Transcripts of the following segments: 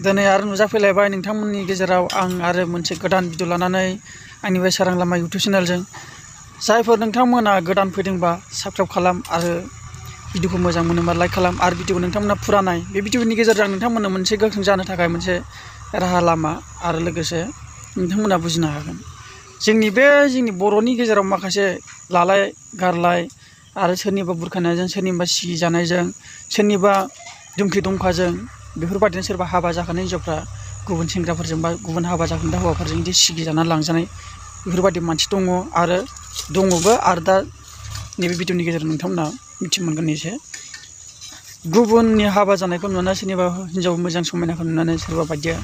दिनै आरो नुजाफैलायबाय नोंथांमोननि गेजेराव आं आरो मोनसे गोदान भिडिअ लानानै आंनि बे सारां लामा इउटुब चेनेलजों जायफोर नोंथांमोना गोदान फैदोंबा साबस्क्राइब खालाम आरो भिडिअखौ मोजां मोनोबा लाइक खालाम आरो भिडिअखौ नोंथांमोना फुरा नाय बे भिडिअनि गेजेरजों नोंथांमोननो मोनसे गोख्रों जानो थाखाय मोनसे राहा लामा आरो लोगोसे नोंथांमोना बुजिनो हागोन जोंनि बर'नि गेजेराव माखासे लालाय गारलाय आरो सोरनिबा बुरखायनायजों सोरनिबा सिगिजानायजों सोरनिबा दुमखि दंखाजों बेफोरबायदिनो सोरबा हाबा जाखानाय हिनजावफ्रा गुबुन सेंग्राफोरजों बा गुबुन हाबा जाखानाय हौवाफोरजों बिदि सिगिजानानै लांजानाय बेफोरबायदि मानसि दङ आरो दङबो आरो दा नैबे भिडिअनि गेजेरजों नोंथांमोना मिथि मोनगोन एसे गुबुननि हाबा जानायखौ नुनानै सोरनिबा हिनजाव मोजां समायनाखौ नुनानै सोरबा बायदिया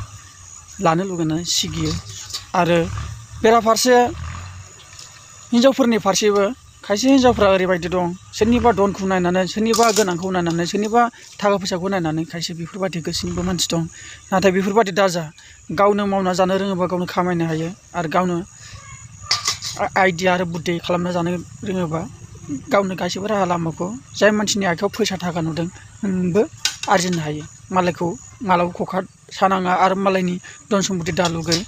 लानो लुगैनानै सिगियो आरो बेराफारसे हिनजावफोरनि फारसेबो खायसे हिनजावफ्रा ओरैबायदि दं सोरनिबा धनखौ नायनानै सोरनिबा गोनांखौ नायनानै सोरनिबा थाखा फैसाखौ नायनानै खायसे बेफोरबायदि गोसोनिबो मानसि दं नाथाय बेफोरबायदि दाजा गावनो मावना जानो रोङोबा गावनो खामायनो हायो आरो गावनो आइडिया आरो बुद्धि खालामना जानो रोङोबा गावनो गासैबो राहा लामाखौ जाय मानसिनि आखायाव फैसा थाखा नुदों नोंबो आरजिनो हायो मालायखौ मालाबा खखा सानाङा आरो मालायनि धन सम्पति दालुगै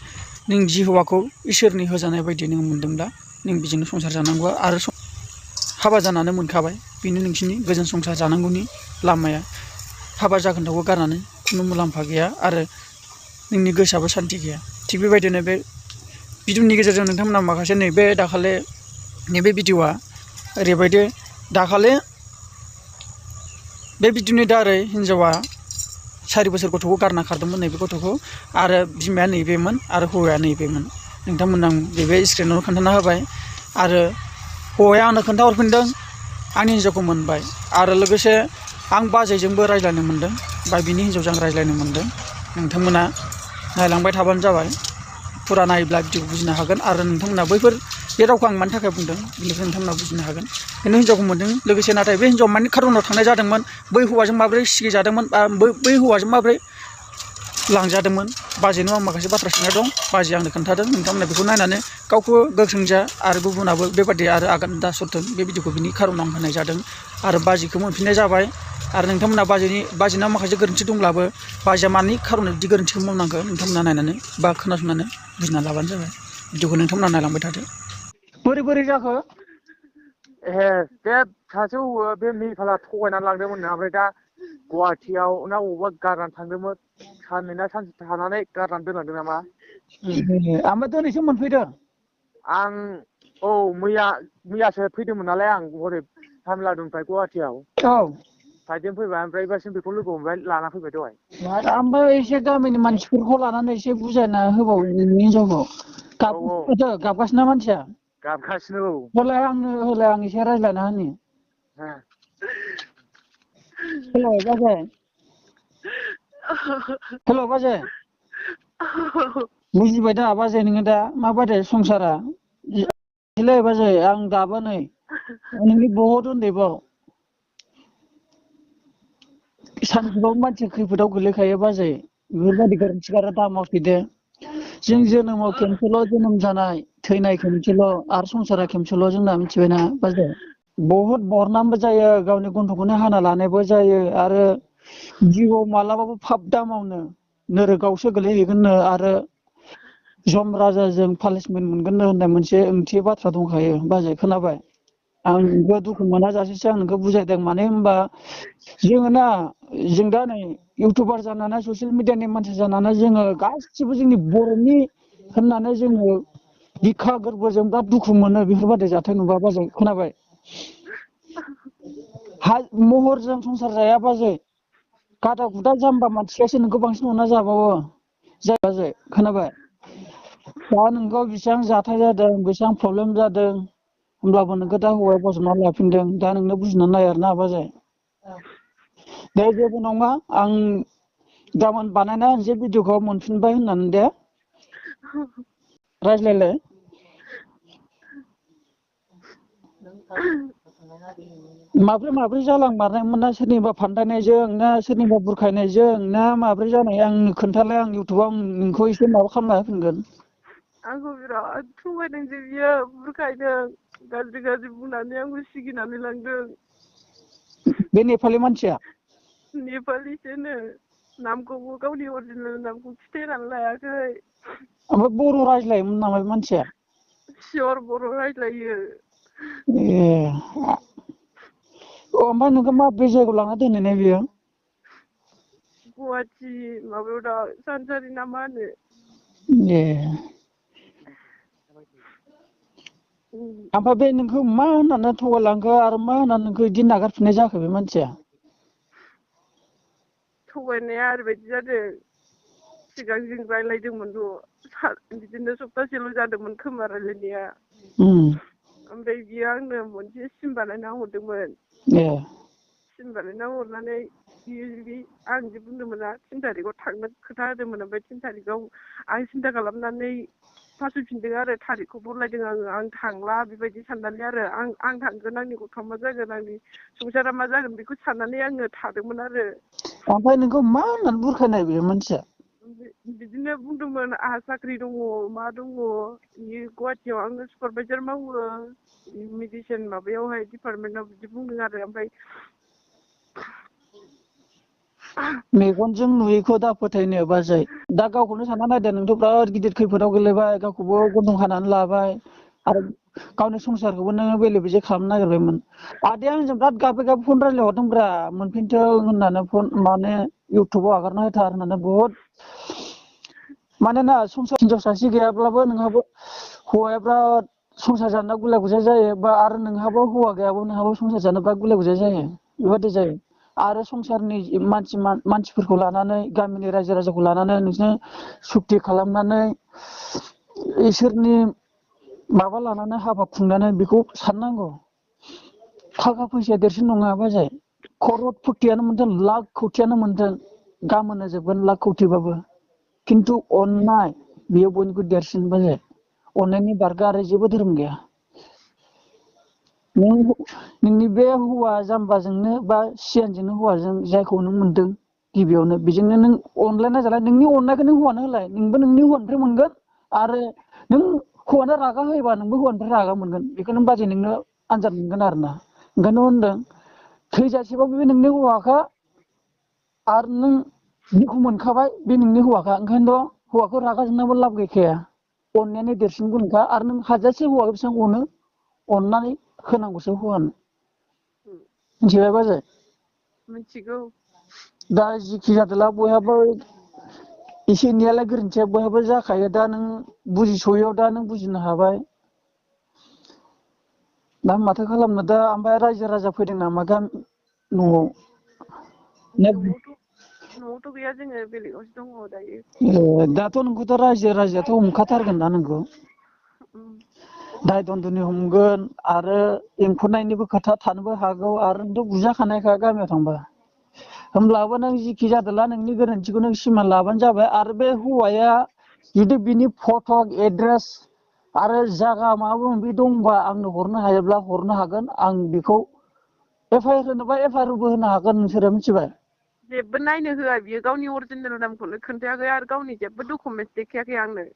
नों जि हौवाखौ इसोरनि होजानाय बायदि नों मोनदोंब्ला नों बेजोंनो संसार जानांगौ आरो हाबा जानानै मोनखाबाय बेनो नोंसिनि गोजोन संसार जानांगौनि लामाया हाबा जागोनखौ गारनानै खुनु मुलाम्फा गैया आरो नोंनि गोसोआबो सान्थि गैया थिग बेबायदिनो बे भिडिअनि गेजेरजों नोंथांमोना माखासे नैबे दाखालि नैबे भिडिअआ ओरैबायदि दाखालि बे भिडिअनि दारै हिनजावा 4 बोसोर गथ'खौ गारना खारदोंमोन नैबे गथ'खौ आरो बिमाया नैबेमोन आरो हौवाया नैबेमोन नोंथांमोना आं बे स्क्रिनाव खोन्थाना होबाय आरो हौवाया आंनो खोन्थाहरफिनदों आंनि हिनजावखौ मोनबाय आरो लोगोसे आं बाजैजोंबो रायज्लायनो मोन्दों बा बिनि हिनजावजों रायज्लायनो मोन्दों नोंथांमोना नायलांबाय थाबानो जाबाय फुरा नायोब्ला भिडिअखौ बुजिनो हागोन आरो नोंथांमोना बैफोर बे रावखौ आं मानि थाखाय बुंदों बेनिफ्राय नोंथांमोना बुजिनो हागोन बेनो हिनजावखौ मोन्दों लोगोसे नाथाय बे हिनजावा मानि खारनाव थांनाय जादोंमोन बै हौवाजों माबोरै सिगिजादोंमोन बा बै हौवाजों माबोरै लांजादोंमोन बाजैनाव आं माखासे बाथ्रा सोंनाय दं बाजैया आंनो खोन्थादों नोंथांमोना बेखौ नायनानै गावखौ गोख्रों जा आरो गुबुनाबो बेबायदि आरो आगान दा सुरथों बे भिडिअखौ बिनि खारनाव आं होनाय जादों आरो बाजैखौ मोनफिननाय जाबाय आरो नोंथांमोना बाजैनाव माखासे गोरोन्थि दंब्लाबो बाजैया मानि खारनाव बिदि गोरोन्थिखौ मावनांगौ नोंथांमोना नायनानै बा खोनासंनानै बुजिना लाबानो जाबाय भिडिअखौ नोंथांमोना नायलांबाय थादो बोरै जाखो बे सासे बे मेघालया थगायनानै लांदोंमोन ओमफ्राय दा गुवाहाटियाव ना बबावबा गारनानै थांदोंमोन साननै ना सानसे थानानै गारनानै दोनलांदों नामा ओमफ्राय दिनैसो मोनफैदों आं औ मैयासो फैदोंमोन नालाय आं हरै तामिलनाडुनिफ्राय गुवाहाटियाव फ्लाइटजों फैबाय ओमफ्राय एबारसिम बेखौ लोगो हमबाय लाना फैबाय दहाय ओमफ्राय एसे गामिनि मानसिफोरखौ लानानै एसे बुजायना होबाव नोंनि हिनजावखौ गाबगासिनो मानसिया गाबगासिनो होलाय आं एसे रायज्लायना होनि हेल' बाजै बुजिबाय दा बाजै नोङो दा माबायदि संसारा हेलै बाजै आं दाबो नै नोंनि बहुद उन्दैबाव सानसेबाबो मानसि खैफोदाव गोलैखायो बाजै बेफोरबायदि गोरोन्थि दा मावफिदो जों जोनोमाव खेनसेल' जोनोम जानाय थैनाय खेनसेल' आरो संसारा खेनसेल' जोंना मिथिबायना बाजै बहुद बरनामबो जायो गावनि गन्थंखौनो हाना लानायबो जायो आरो जिउआव मालाबाबो फाप दा मावनो नोरगावसो गोलैहैगोननो आरो जम राजाजों पानिसमेन्ट मोनगोननो होननाय मोनसे ओंथि बाथ्रा दंखायो बाजै खोनाबाय आं नोंखौ दुखु मोनाजासेसो आं नोंखौ बुजायदों मानो होनबा जों दा नै इउटुबार जानानै ससियेल मिडियानि मानसि जानानै जोङो गासिबो जोंनि बर'नि होननानै जोङो बिखा गोरबोजों दा दुखु मोनो बेफोरबायदि जाथाय नुबा बाजै खोनाबाय महरजों संसार जाया बाजै गादा गुदा जाम्बा मानसियासो नोंखौ बांसिन अनना जाबावो जाय बाजै खोनाबाय दा नोंखौ बेसेबां जाथाय जादों बेसेबां प्रब्लेम जादों होमब्लाबो नोंखौ दा हौवाया बजबनानै लाफिनदों दा नोंनो बुजिनानै नाय आरोना बाजै दे जेबो नङा आं गाबोन बानायना होनोसै भिडिअखौ मोनफिनबाय होननानै दे रायज्लायलाय माब्रै जालांमारनायमोन ना सोरनिबा फानदायनायजों ना सोरनिबा बुरखायनायजों ना माब्रै जानाय आंनो खोन्थालाय आं इउटुबाव नोंखौ एसे माबा खालामना होफिनगोन आंखौ बिराद थगायदोंसो बियो बुरखायदों गाज्रि बुंनानै आंखौ सिगिनानै लांदों बे नेपालि मानसिया नेपालिसोनो नामखौबो गावनि अरिजिनेल नामखौ खिथानानै लायाखै। ओमफ्राय बर' रायज्लायोमोन नामा बे मानसिया? सियर बर' रायज्लायो। ए ओमफ्राय नोंखौ माबे जायगायाव लांना दोनहैनाय बियो? गुवाहाटि माबायाव दा सानसारि ना मा होनो। ए ओमफ्राय बे नोंखौ मा होननानै थगायलांखो आरो मा होननानै नोंखौ बिदि नागारफिननाय जाखो बे मानसिया? थगायनाया ओरैबायदि जादों सिगां जों रायज्लायदोंमोनल' बिदिनो सप्तासेल' जादोंमोन खोमा रायज्लायनाया। ओमफ्राय बियो आंनो मोनसे सिम बानायना हरदोंमोन। ए सिम बानायना हरनानै आं बिदि बुंदोंमोन ना 3 थारिखआव थांनो खोथा होदोंमोन। ओमफ्राय 3 थारिखआव आं सिन्था खालामनानै फासयफिनदों आरो थारिखखौ बदलायदों आं थांला बेबायदि साननानै आरो आं थांगोन आंनि गथ'आ मा जागोन आंनि संसारा मा जागोन बेखौ साननानै आङो थादोंमोन आरो। ओमफ्राय नोंखौ मा होननानै बुरखायनाय बे मानसिया? बिदिनो बुंदोंमोन आंहा साख्रि दङ मा दङ बियो गुवाहाटियाव आङो सुपारभाइजार मावो मेडिसिन माबायावहाय डिपार्टमेन्टआव बिदि बुंदों आरो। ओमफ्राय मेगनजों नुयैखौ दा फोथायनो बाजै। दा गावखौनो सानना नायदो नोंथ' बिराद गिदिर खैफोदाव गोलैबाय गावखौबो गन्थं हानानै लाबाय आरो गावनि संसारखौबो नोङो बेले बेजे खालामनो नागिरबायमोन। आदाया आंजों बिराद गाबै गाबै फन रायज्लायहरदोंब्रा मोनफिनथों होननानै फन माने इउटुबाव आगारना होथार होननानै बहुद मानोना संसार हिनजाव सासे गैयाब्लाबो नोंहाबो हौवाया बिराद संसार जानायाव गुलाय गुजाय जायो बा आरो नोंहाबो हौवा गैयाबो नोंहाबो संसार जानो बिराद गुलाय गुजाय जायो बेबायदि जायो। आरो संसारनि मानसिफोरखौ लानानै गामिनि रायजो राजाखौ लानानै नोंसोर सुक्ति खालामनानै इसोरनि माबा लानानै हाबा खुंनानै बेखौ साननांगौ। थाखा फैसाया देरसिन नङा बाजै। खरद फुथियानो मोनथों लाख खौथियानो मोनथों गामोननो जोबगोन लाख खौथिबाबो। खिन्थु अननाय बेयो बयनिख्रुइ देरसिन बाजै। अननायनि बारगा आरो जेबो धोरोम गैया। नोंनि बे हौवा जाम्बाजोंनो बा सियानजोंनो हौवाजों जायखौ नों मोनदों गिबियावनो बेजोंनो नों अनलायना जालाय नोंनि अननायखौ नों हौवानो होलाय नोंबो नोंनि हौवानिफ्राय मोनगोन आरो नों हौवानो रागा होयोबा नोंबो हौवानिफ्राय रागा मोनगोन बेखौ नों बाजै नोंनो आनजाद मोनगोन आरोना। ओंखायनो होनदों थैजासेबाबो बे नोंनि हौवाखा आरो नों बेखौ मोनखाबाय बे नोंनि हौवाखा। ओंखायनोथ' हौवाखौ रागा जोंनाबो लाब गैखाया। अननायानो देरसिन गुनखा आरो नों हाजासे हौवाखौ बेसेबां अनो अननानै होनांगौसो हौवानो। मिथिबाय बाजै? मिथिगौ। दा जिखि जादोला बयहाबो एसे एनैयालाय गोरोन्थिया बयहाबो जाखायो। दा नों बुजिस'यैयाव दा नों बुजिनो हाबाय। दा माथो खालामनो दा ओमफ्राय रायजो राजा फैदों नामा न'आव? न'आवथ' गैया जोङो बेलेगावसो दङ दायो। ए दाथ' नोंखौथ' रायजो राजायाथ' हमखाथारगोन ना नोंखौ? दाय दन्दुनि हमगोन आरो एंखुरनायनिबो खोथा थानोबो हागौ आरो नोंथ' बुजाखानायखा गामियाव थांबा। होमब्लाबो नों जिखि जादोला नोंनि गोरोन्थिखौ नों सिमान लाबानो जाबाय आरो बे हौवाया जुदि बिनि फटक एड्रेस आरो जागा माबा माबि दंबा आंनो हरनो हायोब्ला हरनो हागोन आं बेखौ एफ आइ आर होनोबा एफ आइ आरबो होनो हागोन नोंसोरो मिथिबाय? जेबो नायनो होआ बियो गावनि अरिजिनेल नामखौनो खोन्थायाखै आरो गावनि जेबो डकुमेन्टस देखायाखै आंनो।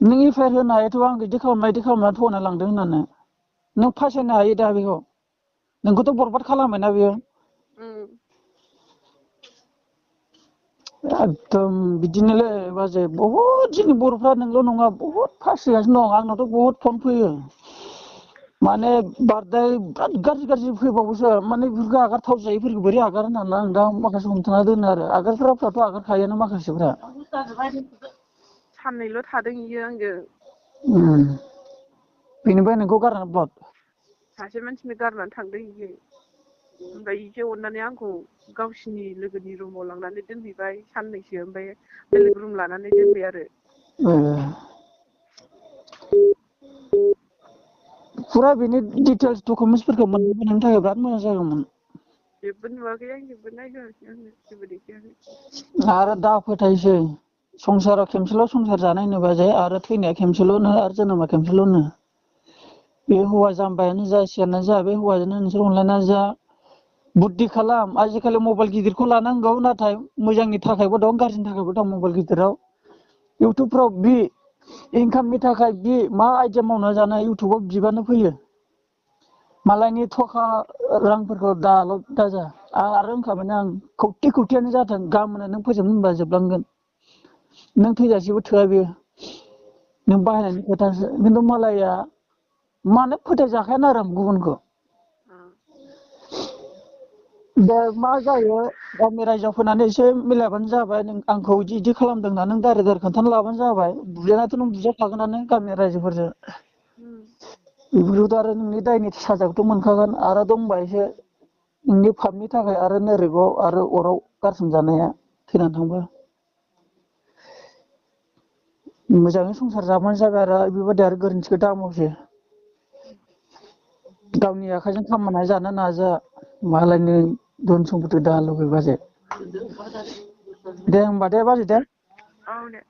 नों एफ आइ आर होनो हायोथ' आं बिदि खालामनानै थगायना लांदों होननानै। नों फासायनो हायो दा बेखौ नोंखौथ' बरबाद खालामबायना बियो। एकदम बिदिनोलै बाजै बहुद जोंनि बर'फ्रा नोंल' नङा बहुद फासिगासिनो दं आंनावथ' बहुद फन फैयो। माने बारदाय बिराद गाज्रि गाज्रि फैबावोसो माने बेफोरखौ आगारथाव जायैफोरखौ बोरै आगार होननानै आं दा माखासे हमथाना दोनो आरो आगारग्राफ्राथ' आगारखायोआनो माखासेफ्रा। साननैल' थादों इयो आंजों। बेनिफ्राय नोंखौ गारनानै ब्लद? सासे मानसिनो गारनानै थांदों इयो। ओमफ्राय इसे अननानै आंखौ गावसिनि लोगोनि रुमाव लांनानै दोनहैबाय साननैसो ओमफ्राय बेलेग रुम लानानै दोनबाय आरो। फुरा बेनि डिटेल्स डकुमेन्टसफोरखौ मोननायनि थाखाय बिराद मोजां जागौमोन। जेबो नुवाखै आं जेबो नायहोआखै आंनो जेबो देखायाखै। आरो दा फोथायसै संसाराव खेमसेल' संसार जानाय नो बाजै आरो थैनाया खेमसेल'नो आरो जोनोमा खेमसेल'नो। बे हौवा जाम्बायानो जा सियानो जा बे हौवाजोंनो नोंसोर अनलायना जा। बुद्धि खालाम आजिखालि मबाइल गिदिरखौ लानांगौ नाथाय मोजांनि थाखायबो दं गाज्रिनि थाखायबो दं मबाइल गिदिराव। इउटुबफ्राव बि इनकामनि थाखाय बि मा आइडिया मावना जानाय इउटुबाव बिबानो फैयो। मालायनि थखा रांफोरखौ दाल' दाजा आं आरो होनखाबायना आं खौटियानो जाथों गाबोननो नों फोजोबनो होनबा जोबलांगोन नों थैजासेबो थोआ बेयो नों बाहायनायनि खोथासो खिन्थु मालाया मानो फोथायजाखायानो आरो गुबुनखौ दा मा जायो गामि रायजोआव फैनानै एसे मिलायबानो जाबाय नों आंखौ इदि खालामदों होनना नों डाइरेक्ट खोन्थाना लाबानो जाबाय बुजानायाथ' नों बुजाखागोनानो गामि रायजोफोरजों बेफोरखौथ' आरो नोंनि दायनि साजाखौथ' मोनखागोन आरो दंबा एसे नोंनि पापनि थाखाय आरो नोरैगाव आरो अराव गारसोमजानाया थैनानै थांबा मोजाङै संसार जाबानो जाबाय आरो बेबायदि आरो गोरोन्थिखौ दा मावसै गावनि आखाइजों खामायनानै जानो नाजा मालायनि धोन सम्पति दा लुबैबाजे दे होमबा दे बाजै दे औ दे